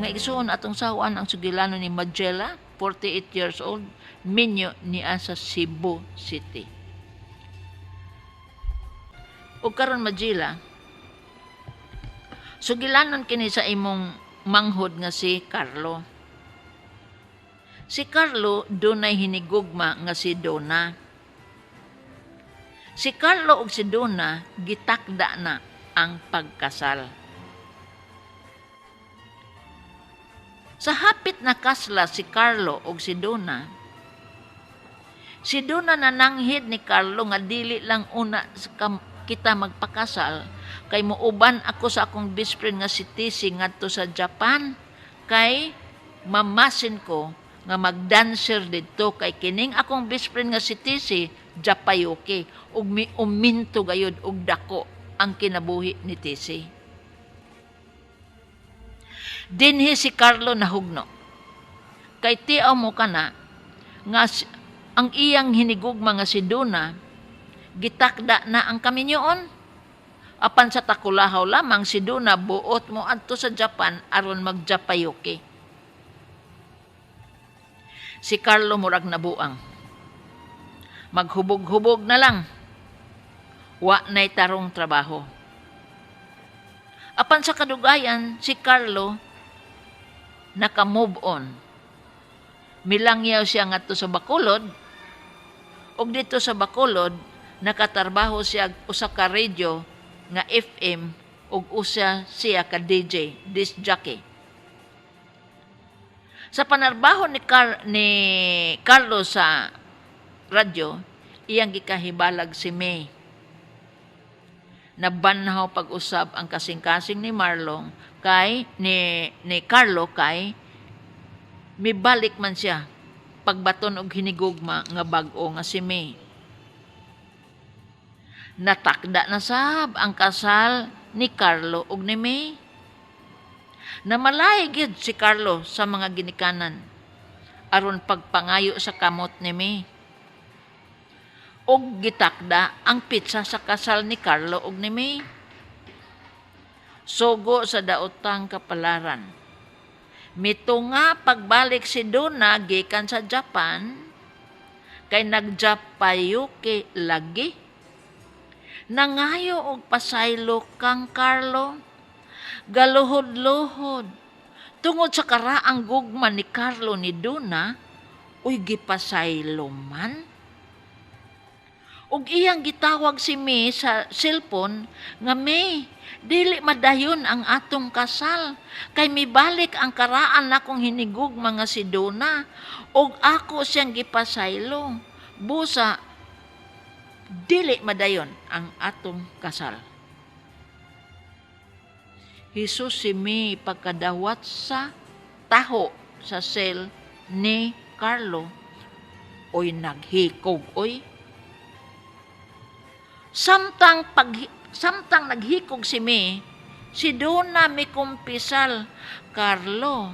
Mga igsoon, atong sawan ang sugilanon ni Majella, 48 years old, minyo niya sa Cebu City. Ug karon, Majella, sugilanon kini sa imong manghod nga si Carlo. Si Carlo dunay hinigugma nga si Donna. Si Carlo ug si Donna gitakda na ang pagkasal. Sa hapit na kasla si Carlo ug si Donna, si Donna nananghid ni Carlo nga dili lang una kita magpakasal kay muuban ako sa akong best friend nga si Tisi ngadto sa Japan kay mamasin ko nga magdancer didto kay kining akong best friend nga si Tisi Japayuki ug miuminto gayud og dako ang kinabuhi ni Tisi. Dinhi si Carlo nahugno. Kay tiaw mo kana nga ang iyang hinigugma nga si Donna gitakda na ang kaminyoon. Apan sa takulahaw lamang si Donna buot mo adto sa Japan aron magjapayuki. Si Carlo murag nabuang. Maghubog-hubog na lang. Wa na'y tarong trabaho. Apan sa kadugayan, si Carlo naka-move on. Milangyaw siya ngadto sa Bacolod, ug dito sa Bacolod nakatrabaho siya usa ka radio nga FM ug usa siya ka DJ, disc jockey. Sa panarbaho ni Carlo sa radyo, iyang gikahibalag si May. Nabanhaw pag-usab ang kasing-kasing ni Marlon kay ni Carlo kay mibalik man siya pagbaton og hinigugma nga bag-o nga si May. Natakda na sab ang kasal ni Carlo ug ni May. Namalay gid si Carlo sa mga ginikanan aron pagpangayo sa kamot ni May. Og gitakda ang pitsa sa kasal ni Carlo ug ni May. Sugo sa daotang kapalaran. Mitunga pagbalik si Donna gikan sa Japan kay nagjapayuki lagi. Nangayo og pasaylo kang Carlo. Galuhod-luhod. Tungod sa karaang gugma ni Carlo ni Donna, uy, gipasaylo man. Ug iyang gitawag si May sa cellphone nga, "May, dili madayon ang atong kasal kay mibalik ang karaan nakong hinigugma nga si Donna ug ako siyang gipasaylo. Busa dili madayon ang atong kasal." Jesus, si May pagkadawat sa taho sa cell ni Carlo, oy, naghikog oy. Samtang naghikog si May, si Donna mikumpisal, "Carlo,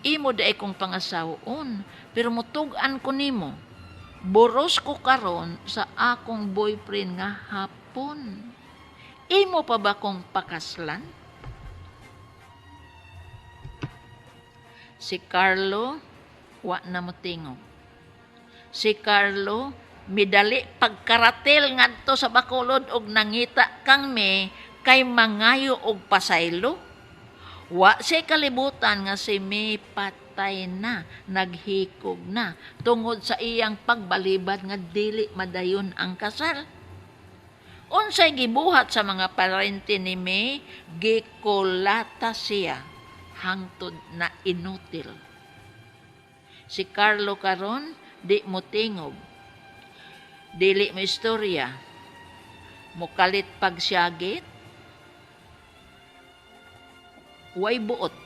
imo diay kong pangasawon, pero mutug-an ko nimo. Boros ko karon sa akong boyfriend nga Hapon. Imo pa ba kong pakaslan?" Si Carlo wa na motingog. Si Carlo midali pagkaratel ngadto sa Bacolod og nangita kang May kay mangayo og pasaylo. Wa siya kalibutan nga si May patay na, naghikog na tungod sa iyang pagbalibad nga dili madayon ang kasal. Unsay gibuhat sa mga parente ni May, gikulata siya hangtod na inutil. Si Carlo karon di mo tingog, dili mo istorya, mukalit pagsyagit, way buot,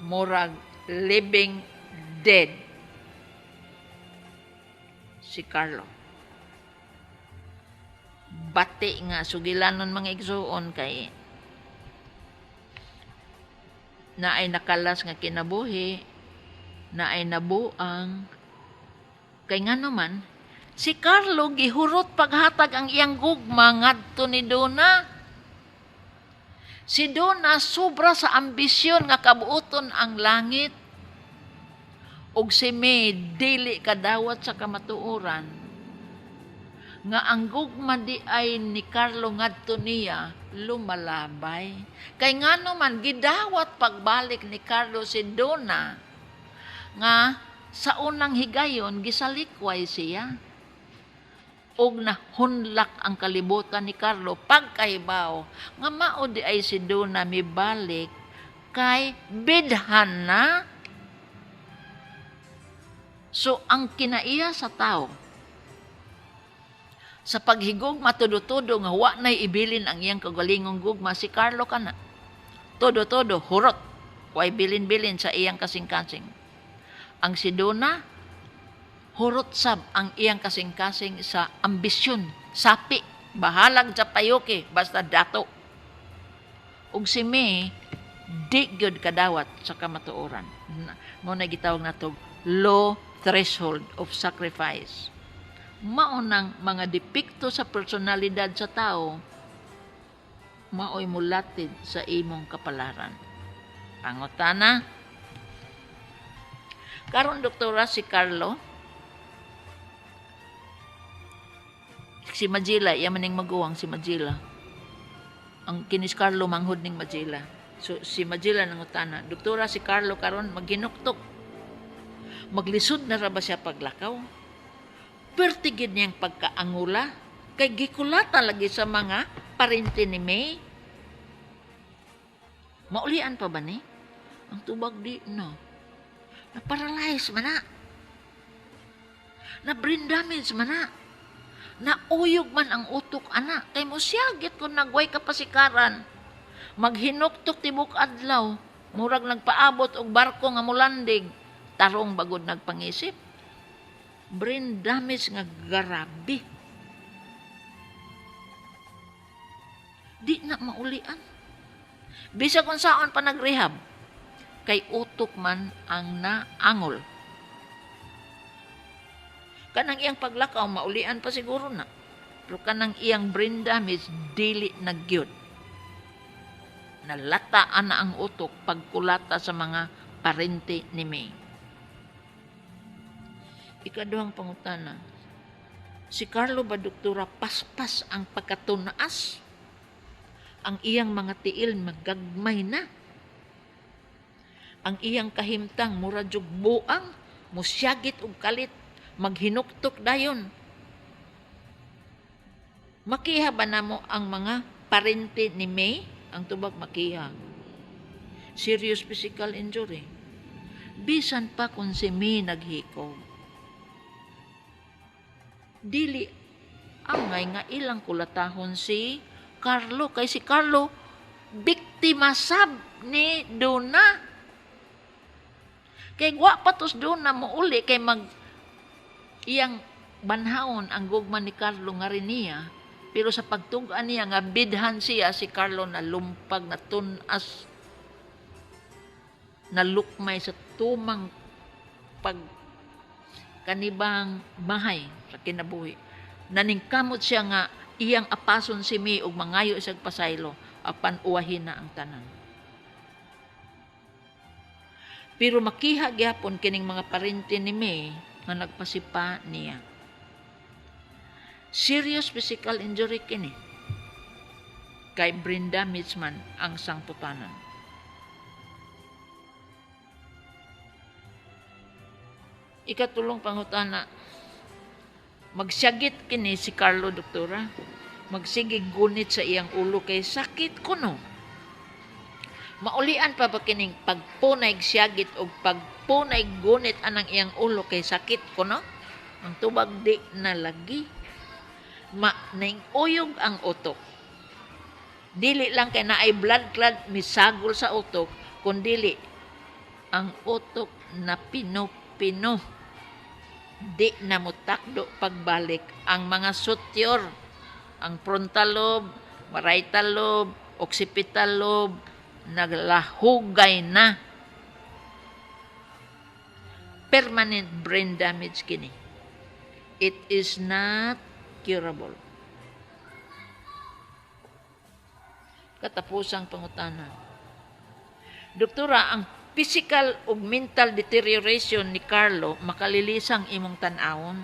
murag living dead si Carlo. Bati nga sugilanon, mga igsuon, kay naay nakalas nga kinabuhi, naay nabuang. Kay ngano man, si Carlo gihurot paghatag ang iyang gugma ngadto ni Donna. Si Donna sobra sa ambisyon nga kabuoton ang langit, ug si May dili kadawat sa kamatuoran nga ang gugma di ay ni Carlo ngadto niya lumalabay. Kay ngano man gidawat pagbalik ni Carlo si Donna nga sa unang higayon gisalikway siya. Og nahunlak ang kalibutan ni Carlo pagkahibaw nga mao di ay si Donna mibalik kay bidhan na. So ang kinaiya sa tao sa paghigugma todo-todo nga wa nay ibilin ang iyang kaugalingong gugma, si Carlo kana todo-todo hurot, way bilin-bilin sa iyang kasing-kasing. Ang si Donna hurot sab ang iyang kasing-kasing sa ambisyon, sapi, bahalag sa payoke, basta dato. Ug si May, di gyud kadawat sa kamatuoran. Mao na gitawag nato low threshold of sacrifice. Mao nang mga depekto sa personalidad sa tao, mao'y mulatid sa imong kapalaran. Pangutana, karon doktora, si Carlo, si Majila, iya maning maguwang si Majila. Ang kinis Carlo manghod ning Majila. So si Majila nangutana, "Doktora, si Carlo karon maghinuktok. Maglisod na ra ba siya paglakaw? Perti gid niyang pagkaangula kay gikulata lagi sa mga parente ni May. Maulian pa ba ni?" Ang tubag, di na. Na-paralyze man na. Na brain damage man na. Nauyog man ang utok ana kay mosyagit kung nagway kapasikaran. Maghinuktok tibok adlaw, murag nagpaabot og barko nga mulandig, tarong bagod nagpangisip. Brain damage nga garabi. Di na maulian. Bisag unsaon pa nagrehab, kay utok man ang naangol. Kanang iyang paglakaw, maulian pa siguro na. Pero kanang iyang brain damage, dili na gyud. Nalataan na ang utok pagkulata sa mga parente ni May. Ikaduhang pangutana, si Carlo ba, doktora, paspas ang pagkatunaas? Ang iyang mga tiil magagmay na. Ang iyang kahimtang mura jug buang, musyagit og kalit, maghinuktok dayon. Makiha ba namo ang mga parente ni May? Ang tubag, makiha. Serious physical injury. Bisan pa kung si May naghikog, dili angay nga ilang kulatahon si Carlo, kay si Carlo biktima sab ni Donna. Kay wa pa tos Donna mouli kay mag iyang banhaon ang gugma ni Carlo nga rin niya, pero sa pagtug-an niya nga bidhan siya, si Carlo na lumpag, na tunas, na lukmay sa tumang pag kanibang mahay sa kinabuhi. Naningkamot siya nga iyang apason si May ug mangayo isag pasaylo, apan uwahin na ang tanan. Pero makiha gyapon kining mga parente ni May nga nagpasipa niya. Serious physical injury kini. Kay brain damage man ang sangputanan. Ikatulong pangutana, magsyagit kini si Carlo, doktora, magsige gunit sa iyang ulo kay sakit kuno. Maulian pa ba kining pagpunay siyagit o pagpunay gunit anang iyang ulo kay sakit kuno? Ang tubag, di na lagi. Ma ning uyog ang utok. Dili lang kay naay blood clot misagol sa utok, kundili ang utok na pino-pino. Di na mutakdo pagbalik ang mga suture, ang frontal lobe, parietal lobe, occipital lobe, naglahugay na. Permanent brain damage kini. It is not curable. Katapusang pangutana. Doktora, ang physical ug mental deterioration ni Carlo makalilisang imong tan-awon?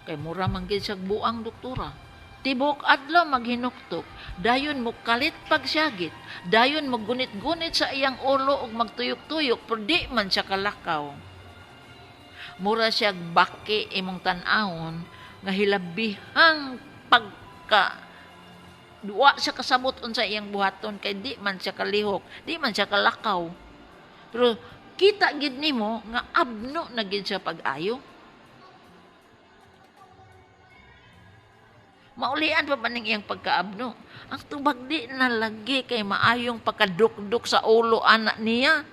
Kay mura man gid siyag buang, doktora. Tibok adlaw maghinuktok, dayon mo kalit pagsyagit, dayon mo gunit-gunit sa iyang ulo ug magtuyok-tuyok, pero di man siya kalakaw. Mura siya baki imong tan-awon nga hilabihang pagka duwa siya kasabot unsa iyang buhaton kay di man siya kalihok, di man siya kalakaw. Pero kita gid nimo nga abno na gid siya pag-ayo. Maulian pa ba ning iyang pagkaabno? Ang tubag di na lagi kay maayong pagkadukduk sa ulo ana niya.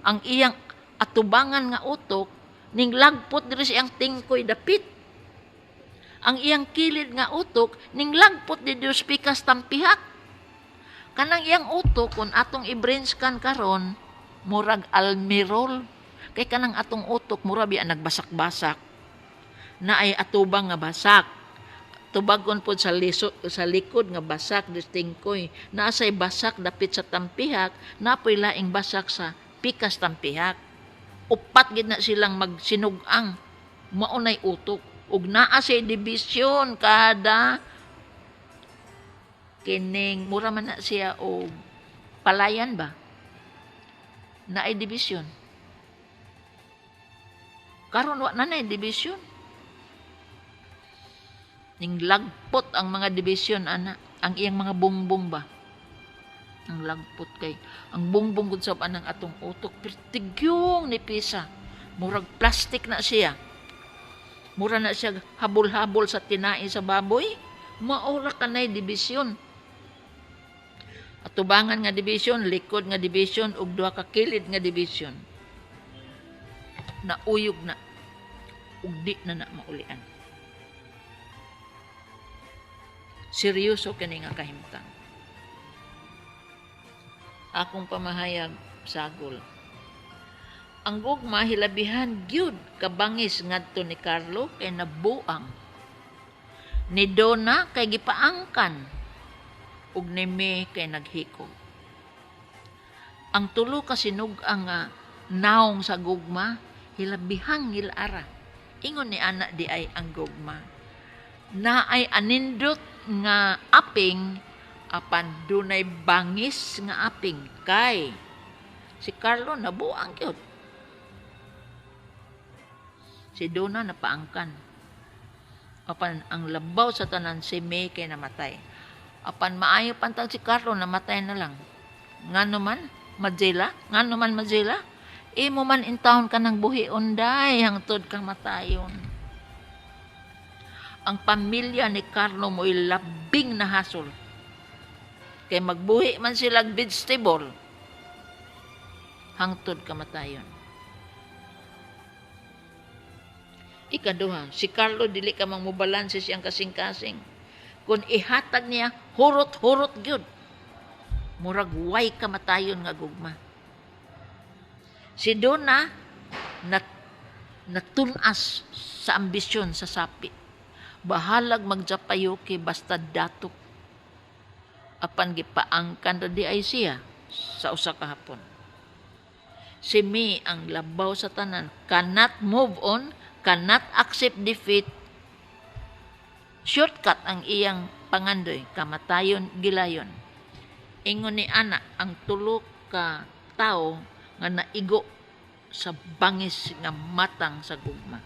Ang iyang atubangan nga utok ning lagpot diri sa iyang tingkoy dapit. Ang iyang kilid nga utok ning lagpot didto sa pikas tampihak. Kanang iyang utok kun atong i-brain scan karon murag almirol. Kay kanang atong utok mura biya nagbasak-basak. Naay atubang nga basak. Tubagon pod sa liso, sa likod nga basak distingkoy. Naasay basak dapit sa tampihak, napoy laing basak sa pikas tampihak. Upat gid na silang magsinug-ang maunay utok ug naa say division kada kining mura man na siya og palayan ba, naay division. Karon wa na nay division. Ning lagpot ang mga division ana, ang iyang mga bongbong ba. Ang lagpot kay ang bongbong gud sab anang atong utok pertigyong ni pisa. Murag plastic na siya. Mura na siya habol-habol sa tinai sa baboy. Maura kanay division. Atubangan nga division, likod nga division ug duha ka kilid nga division. Nauyog na ug di na na maulian. Seryoso kini nga kahimtang. Akong pamahayag sagol. Ang gugma hilabihan gyud kabangis ngadto ni Carlo kay nabuang. Ni Donna kay gipaangkan ug ni May kay naghikog. Ang tulo ka sinug-ang nga naong sa gugma hilabihang ngilara. Ingon ni ana di ay ang gugma. Naay anindot nga aping apan dunay bangis nga aping kay si Carlo nabuang gyud. Si Donna napaangkan. Apan ang labaw sa tanan si May kay namatay. Apan maayo pantang si Carlo namatay na lang. Ngano man Majela? Ngano man Majela? Imo man in town ka ng buhi unday hangtod ka matayon. Ang pamilya ni Carlo mo'y labing nahasol. Kay magbuhi man sila vegetable hangtod kamatayon. Ikaduha, si Carlo dili ka mang mobalanse siyang kasing-kasing. Kung ihatag niya, hurot-hurot gyud. Murag way kamatayon nga gugma. Si Donna natunas sa ambisyon sa sapi. Bahalag magjapayuki basta datok. Apan gipaangkan ra di ay siya sa usa ka hapon. Si May ang labaw sa tanan, cannot move on, cannot accept defeat. Shortcut ang iyang pangandoy, kamatayon gilayon. Ingon ni ana ang tulo ka tawo nga naigo sa bangis nga matang sa gugma.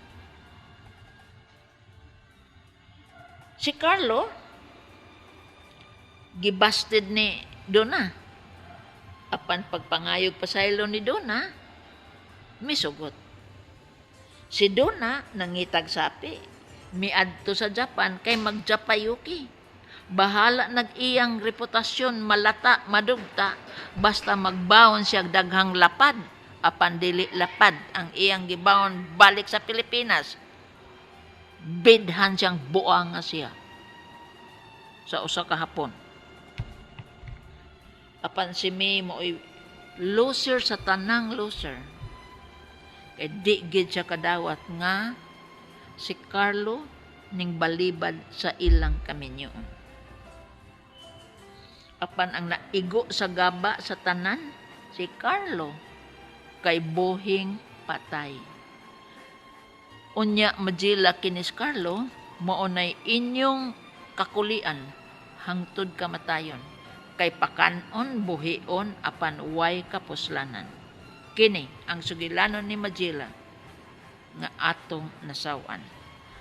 Si Carlo gibasted ni Donna. Apan pagpangayog pasaylo ni Donna, misugot. Si Donna nangitag sapi, miadto sa Japan kay magjapayuki. Bahala nag-iyang reputasyon malata madugta basta magbaon siya daghang lapad. Apan dili lapad ang iyang gibaon balik sa Pilipinas. Bidhan siyang buang nga siya sa usa ka hapon. Apan si May mo'y loser sa tanang loser. Kay di gid siya kadawat nga si Carlo ning balibad sa ilang kaminyoon. Apan ang naigo sa gaba sa tanan, si Carlo, kay buhing patay. Unya, Majila, kini si Carlo mao nay inyong kakulian hangtod kamatayon, kay pakanon, buhion, apan way kapuslanan. Kini ang sugilanon ni Majila nga atong nasaw-an.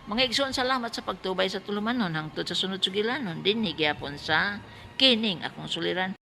Mga igsoon, salamat sa pagtubay sa tulumanon. Hangtod sa sunod sugilanon dinhi gyapon sa kining akong suliran.